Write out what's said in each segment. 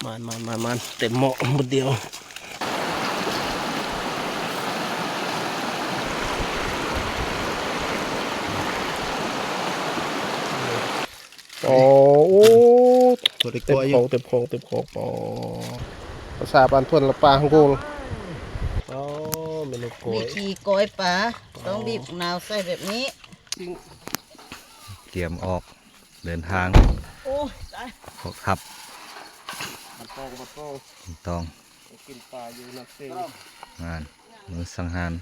ມານໆໆໆ ເຕັມໝໍ້ໝົດດຽວ. ອໍ ໂອ້ ພໍໄດ້ກ້ອຍຢູ່ ເຕັມຂອງ ເຕັມຂອງ ເຕັມຂອງ. ອໍ ພາສາບ້ານເພິ່ນລະປາຮັງໂກລ. ອໍ ເມນູກ້ອຍ ວິທີກ້ອຍປາ ຕ້ອງບີບໝາກນາວໃສ່ແບບນີ້. ກຽມອອກເດີນທາງ ໂອ້ຍ ຕາຍ ອອກທັບ. ມັນຕ້ອງ ມັນຕ້ອງ ມັນຕ້ອງ ກິນປາຢູ່ນ້ຳເຊ ງານມື້ສັງຫານ.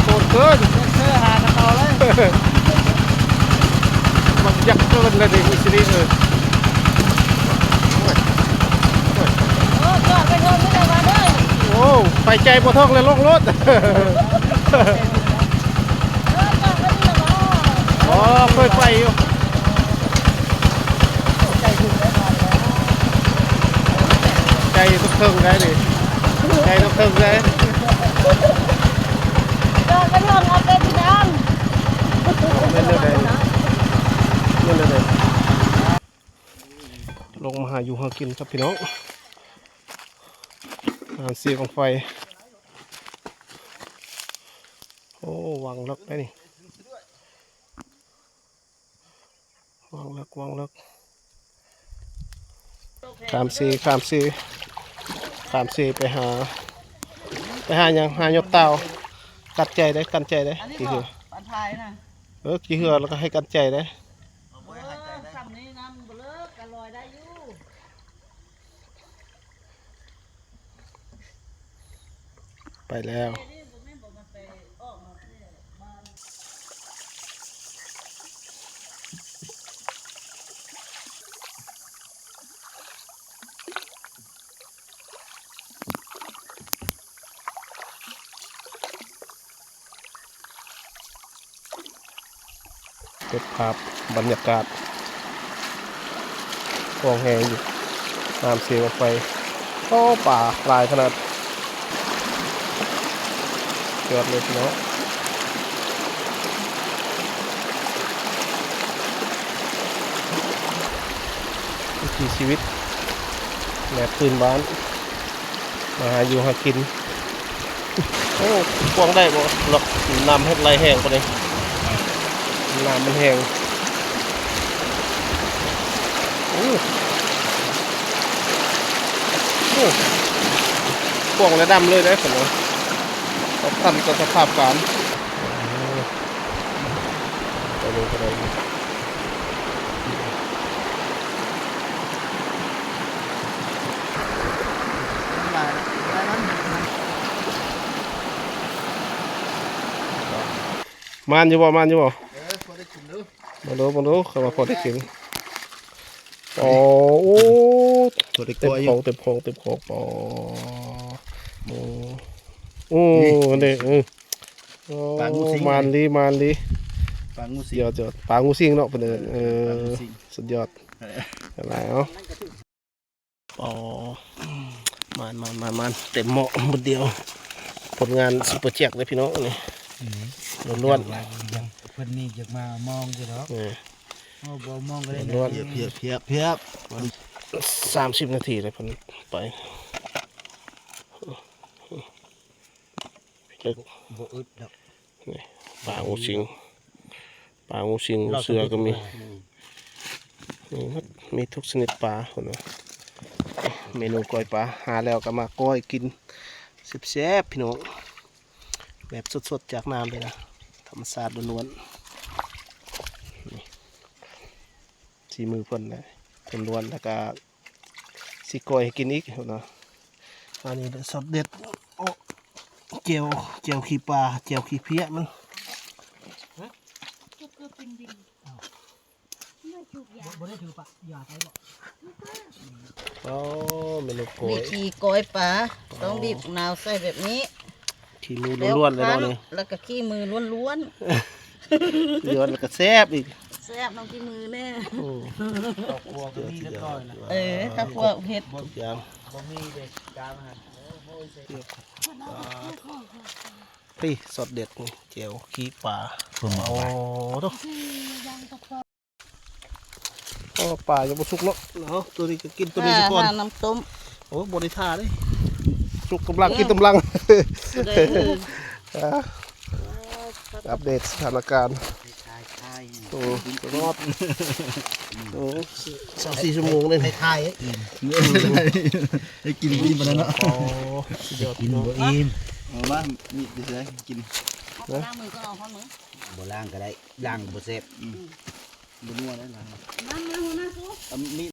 ໂຫດເກີນ ເຊີຫາກະເປົາເລີຍ ບັກຍັກເກີນເລີຍນີ້ ອີ່ຊິນີ້ ເອີ ໂອ້ຍ ໂອ້ຍ ໂອ້ ໄປໃຈບໍ່ເຖິງເລີຍ ລົງລົດ. ອໍ ເຄີຍໄປຢູ່ ໃຈຕົກເທິງໄດ້ນີ້ ໃຈຕົກເທິງໄດ້. ຈອດໄປເຖິງເອົາເປັນທີ່ນຳ ແມ່ນແນວໃດ ແມ່ນແນວໃດ. ລົງມາຫາຢູ່ຫາກິນຄັບພີ່ນ້ອງ ງານເຊບັ້ງໄຟ. ໂອ້ ວັງເລິກໄດ໋ນີ້ ວັງເລິກ ວັງເລິກ. ຂ້າມເຊ ຂ້າມເຊ ຂ້າມເຊໄປຫາ ໄປຫາຫຍັງ? ຫາຍົກເຕົາ. ກັນໃຈເດ້ ກັນໃຈເດ້ ຂີ້ເຫື່ອ. ເອີ ຂີ້ເຫື່ອແລ້ວກໍໃຫ້ກັນໃຈເດ້. ເອີ ຊ່ຳນີ້ນ້ຳບໍ່ເລີກກໍລອຍໄດ້ຢູ່. ໄປແລ້ວ. ເກັບພາບບັນຍາກາດ ກວ້າງແຮງຢູ່ ນ້ຳເຊບັ້ງໄຟ. ໂອ້ ປາຫຼາຍຂະໜາດ ຍອດເລີຍພີ່ນ້ອງ. ວິຖີຊີວິດແບບພື້ນບ້ານ ມາຫາຢູ່ຫາກິນ. ໂອ້ ກວ້າງໄດ້ບໍ່ ເນາະ ນ້ຳເຮັດໄຫຼແຮງປານນີ້ ນ້ຳມັນແຮງ. ໂອ້ ໂອ້ ກວ້າງແລະດຳເລີຍເດ້ ເພິ່ນວ່າ ຕ້ອງທັນຕໍ່ສະພາບການ. ໄປເລີຍ ໄປເລີຍ. ມານຢູ່ບໍ່? ມານຢູ່ບໍ່? ເອີ ພໍໄດ້ກິນຢູ່. ເບິ່ງດູ ເບິ່ງດູ ເຂົາວ່າພໍໄດ້ກິນ. ອໍ ໂອ້ ພໍໄດ້ກ້ອຍຢູ່ ເຕັມຂອງ ເຕັມຂອງ ເຕັມຂອງ. ອໍ ໂອ້ ໂອ້ ນີ້ ອັນນີ້ ເອີ ໂອ້ ປາງູສິງ ມານລີ ມານລີ ປາງູສິງ ຍອດ ຍອດ ປາງູສິງເນາະ ເພິ່ນເອີ້ນ. ເອີ ເອີ ປາງງູສິງ ສຸດຍອດ. ເອີ ຫຼາຍເອົາ. ອໍ ມານ ມານ ມານ ມານ ເຕັມໝໍ້ໝົດດຽວ. ຜົນງານຊຸບເປີແຈັກເດ້ພີ່ນ້ອງນີ້ ອືມ ລ້ວນໆ. ເພິ່ນນີ້ຢາກມາມອງຢູ່ດອກ. ເອີ ເອົາບໍ່ມອງກໍໄດ້ ລ້ວນໆ. ພຽບ ພຽບ ພຽບ ພຽບ. ສາມສິບນາທີແລ້ວເພິ່ນໄປ. ເລິກ ບໍ່ອຶດດອກ. ນີ້ ປາງູສິງ ປາງູສິງ ງູເສືອກໍມີ. ອືມ ນີ້ໝົດ ມີທຸກຊະນິດປາພຸ້ນນະ. ເມນູກ້ອຍປາ ຫາແລ້ວກໍມາກ້ອຍກິນແຊບໆ ພີ່ນ້ອງ ແບບສົດໆ ຈາກນ້ຳເລີຍນະ ທຳມະຊາດລ້ວນໆ. ນີ້ ສີມືເພິ່ນນະ ລ້ວນໆ ແລ້ວກໍ ຊິກ້ອຍໃຫ້ກິນອີກເນາະ. ອັນນີ້ຊອດເດັດ ໂອ້ ແຈ່ວ ແຈ່ວຂີ້ປາ ແຈ່ວຂີ້ເພຍມັນ. ບໍ່ ບໍ່ໄດ້ຖືປາ ຢ່າໃສ່ບໍ່. ອໍ ເມນູກ້ອຍ ວິທີກ້ອຍປາ ປ ຕ້ອງບີບໝາກນາວໃສ່ແບບນີ້ ຂີ້ມືລ້ວນໆເລີຍເນາະນີ້ ແລ້ວກໍຂີ້ມືລ້ວນໆ ຍ້ອນແລ້ວກໍແຊບອີກ ແຊບນຳຂີ້ມືແນ່ ໂອ້ ຄອບຄົວກໍມີຮຽບຮ້ອຍນະ ເອີ ຄອບຄົວເຮັດ ທຸກຢ່າງ ບໍ່ມີເດ້ການຫັ້ນ ໂອ້ຍ ພີ່ ຊັອດເດັດນີ້ ແຈ່ວຂີ້ປາ ໂອ້ໂຕ ໂອ້ ປາຍັງບໍ່ສຸກເນາະ ເອົາ ໂຕນີ້ກໍກິນໂຕນີ້ຊະກ່ອນ ຖ້ານ້ຳຕົ້ມ ໂອ້ ບໍ່ໄດ້ຖ້າເດ້ ສຸກກຳລັງ ເອີ ກິນກຳລັງ ເອີ ອ່າ ອັບເດດສະຖານະການ ຖ່າຍໆ ໂອ້ ຕະຫຼອດ ໂອ້ ຊາວສີ່ຊົ່ວໂມງເດ້ ຖ່າຍໆ ອີ່ມ ໃຫ້ກິນອີ່ມປານນັ້ນເນາະ ໂອ້ ສຸດຍອດ ກິນບໍ່ອີ່ມ ເອົາມາ ມີດຢູ່ໃສ ກິນ ເອົາໄປລ້າງມືກ່ອນ ເອົາຮອດມື ບໍ່ລ້າງກໍໄດ້ ລ້າງບໍ່ແຊບ ອືມ ບໍ່ນົວໄດ້ລ້າງ ມາ ມາ ຫົວໜ້າສູ້ ເອົາມີດ